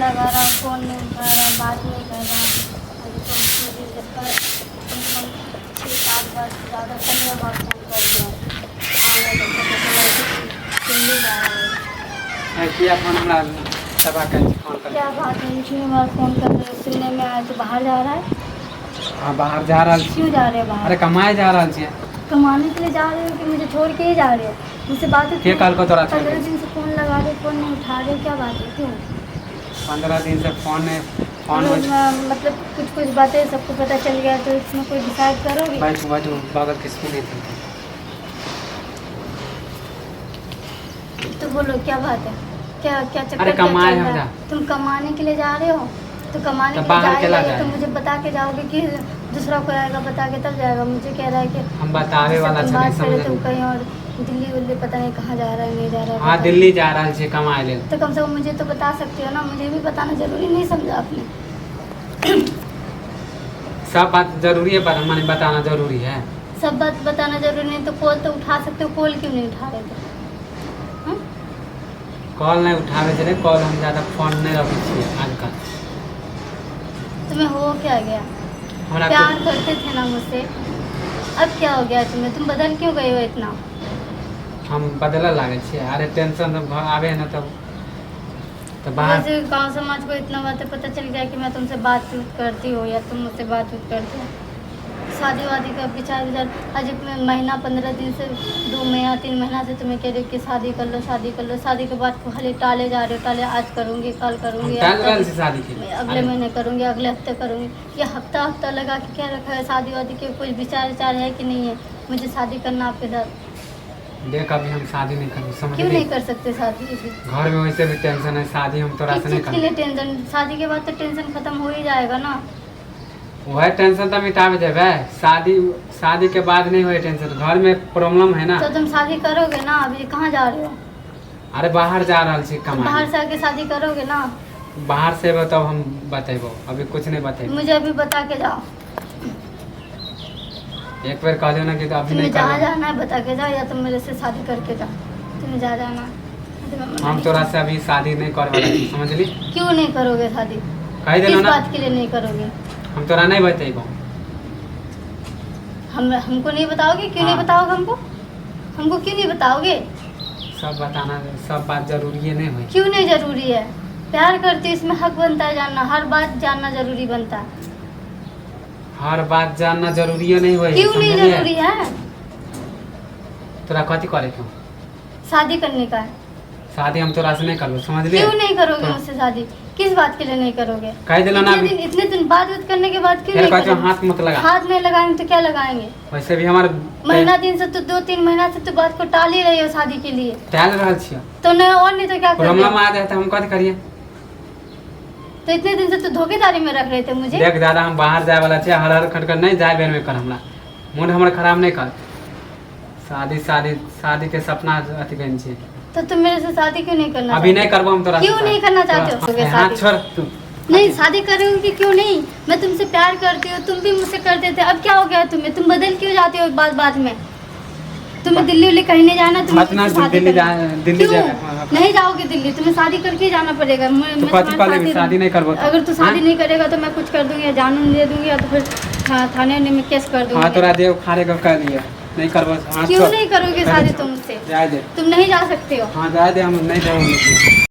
लगा रहा हूँ, फोन नहीं उठा रहा, बात नहीं कर रहा। अभी तो मुझे लगता है कम से कम 6-7 बार से ज़्यादा 15 बार फोन कर दिया। आने लगता तो लड़की दिल्ली जा रहा है। ए, किया फोन हमरा तबाह करै छी फोन कर। क्या बात है, क्यों बार फोन कर रहे हो? सुनने में आया तो बाहर जा रहा है। हाँ, बाहर जा रहल छी। क्यों जा रहे हो बाहर? अरे कमाए जा रहल छियै। कमाने के लिए जा रहे हो कि मुझे छोड़ के ही जा रहे हो? मुझसे बात के कहलको तोरा छोड़ के? 15 दिन से फोन लगा रहे, फोन नहीं उठा रहे, क्या बात है, क्यों? 15 दिन से फोन नहीं फोन मतलब, मतलब कुछ कुछ बातें सबको पता चल गया तो इसमें कोई डिसाइड करोगे? बैठू बैठू, बगल किसको नहीं थे। तो बोलो क्या बात है, क्या क्या चक्कर अरे क्या कमाए चल हम रहा जा। है? तुम कमाने के लिए जा रहे हो तो कमाने तो के लिए बाहर जा केला ही रहे हो, तो जाए? मुझे बता के जाओगे कि दूसरा कोई आएगा बता के तब जाएगा? मुझे कह रहा है कि हम बतावे जिससे वाला तुम छलै बात करे समझ। तुम कहीं और दिल्ली उल्ली पता नहीं कहाँ जा रहा है, नहीं जा रहा है। हाँ, पता दिल्ली जा रहल छियै कमाए लेल। तो कम से कम मुझे तो बता सकते हो ना, मुझे भी बताना जरूरी नहीं समझा आपने? सब बात जरूरी है पर माने बताना जरूरी है। सब बात बताना जरूरी नहीं तो कॉल तो उठा सकते हो, कॉल क्यों नहीं उठा रहे थे? हाँ? कॉल नहीं उठाबै छलै, कॉल हम ज्यादा फोन नहीं रखै छियै आजकल। तुम्हें हो क्या गया? हमरा प्यार करते थे ना मुझसे, अब क्या हो गया तुम्हें? तुम बदल क्यों गए हो इतना? हम बदलऽ लागै छियै? अरे टेंशन सब घर आबै है ने तब तऽ बाहर। वैसे गांव समाज को इतना बातें पता चल गया कि मैं तुमसे बातचीत करती हूँ या तुम मुझसे बातचीत करते हो, शादी वादी का विचार विचार। आज मैं महीना 15 दिन से, 2 महीना 3 महीना से तुम्हें कह रही हूँ कि शादी कर लो, शादी कर लो। शादी के बाद खाली टाले जा रहे हो, टाले, आज करूँगी कल हम करूँगी, टालि रहल छी शादी के। अगले अरे महीने करूँगी, अगले हफ्ते करूँगी। ये हफ्ता हफ्ता लगा के क्या रखा है? शादी वादी के कुछ विचार विचार है कि नहीं है? मुझे शादी करना आपके साथ। देख, अभी हम शादी नहीं करबो, क्यों समझली? नहीं कर सकते शादी? घर में वैसे भी टेंशन है, शादी हम तोरा किस से नहीं चीज़ के लिए करबो। टेंशन? शादी के बाद तो टेंशन खत्म हो ही जाएगा ना। वह टेंशन तऽ मिटाबे देबै। शादी शादी के बाद नहीं होए टेंशन, घर में प्रॉब्लम है ना। तो तुम शादी करोगे ना? अभी कहाँ जा रहे हो? अरे बाहर जा रहल छी तो कमाए। बाहर से आके शादी करोगे ना? बाहर से एबो तब हम बतेबो, अभी कुछ नहीं बतेबो। मुझे अभी बता के जाओ। एक बेर कहलियो ना कि तो अभी तुम्हें नहीं जहाँ करबो। जाना है बता के जाओ या तुम मेरे से शादी करके जाओ। तुम्हें जहाँ जाना है, तुम्हें मना हम नहीं तोरा से अभी शादी नहीं करे वाला छी, समझली? क्यों नहीं करोगे शादी? कहि देलहुँ किस ना। बात के लिए नहीं करोगे? हम तोरा नहीं बतेबो। हम हमको नहीं बताओगे? क्यों नहीं हाँ। बताओगे हमको? हमको क्यों नहीं बताओगे? सब बताना सब बात जरूरी नहीं होई। क्यों नहीं जरूरी है? प्यार करती हूँ, इसमें हक बनता है जानना, हर बात जानना जरूरी बनता है। हर बात जानना जरूरी नहीं होई। क्यों नहीं समझलियै? जरूरी है? तोरा कथी करे के? शादी करने का है। शादी हम तोरा से नहीं करबो, समझलियै? क्यों नहीं करोगे तो- मुझसे शादी? किस बात के लिए नहीं करोगे? कहि देलहुँ ना इतने अभी। दिन, इतने दिन बात उत करने के बाद क्यों फेर नहीं कहै छौ करोगे? हाथ मत लगा। हाथ नहीं लगाएंगे तो क्या लगाएंगे? वैसे भी हमार महीना दिन से तो, 2-3 महीना से तो बात को टाल ही रही हो शादी के लिए। टालि रहल छियै। तो नहीं और नहीं तो क्या कर प्रॉब्लम आ जाए तऽ हम कथी करियै? तो इतने दिन से तो धोखेदारी में रख रहे थे मुझे। देख दादा, हम बाहर जाए वाला छियै, हर हर खटखट नहीं जाए बेर में कर, हमरा मूड हमर खराब नहीं कर। शादी शादी शादी के सपना अथी केने छियै। तो तुम मेरे से शादी क्यों नहीं करना अभी चाहते? नहीं करबो हम तोरा से क्यों शादी। नहीं करना चाहते हो? तोरा- हाथ शादी? छोड़ तू। नहीं शादी करोगे क्यों नहीं? मैं तुमसे प्यार करती हूँ, तुम भी मुझसे करते थे, अब क्या हो गया तुम्हें? तुम बदल क्यों जाते हो बात बात में? तुम्हें दिल्ली उल्ली कहीं नहीं जाना, तुम्हें मत ना मुझसे शादी दिल्ली करना। जा, दिल्ली क्यों जाएगा। नहीं जाओगे दिल्ली? तुम्हें शादी करके ही जाना पड़ेगा। तो मैं कथी तुम्हारे कहले साथ ही शादी नहीं करबो तो? अगर तू शादी हाँ? नहीं करेगा तो मैं कुछ कर दूंगी, या जानून दे दूंगी या तो फिर थाने वाने में केस कर हाँ दूंगी। तोरा देव खारे के कह दिया नहीं करबो, हाथ क्यों छोड़। नहीं करोगे पहले शादी छोड़। तुम मुझसे? जाए दे। तुम नहीं जा सकते हो। हाँ जाए दे, हम नहीं जाऊंगे।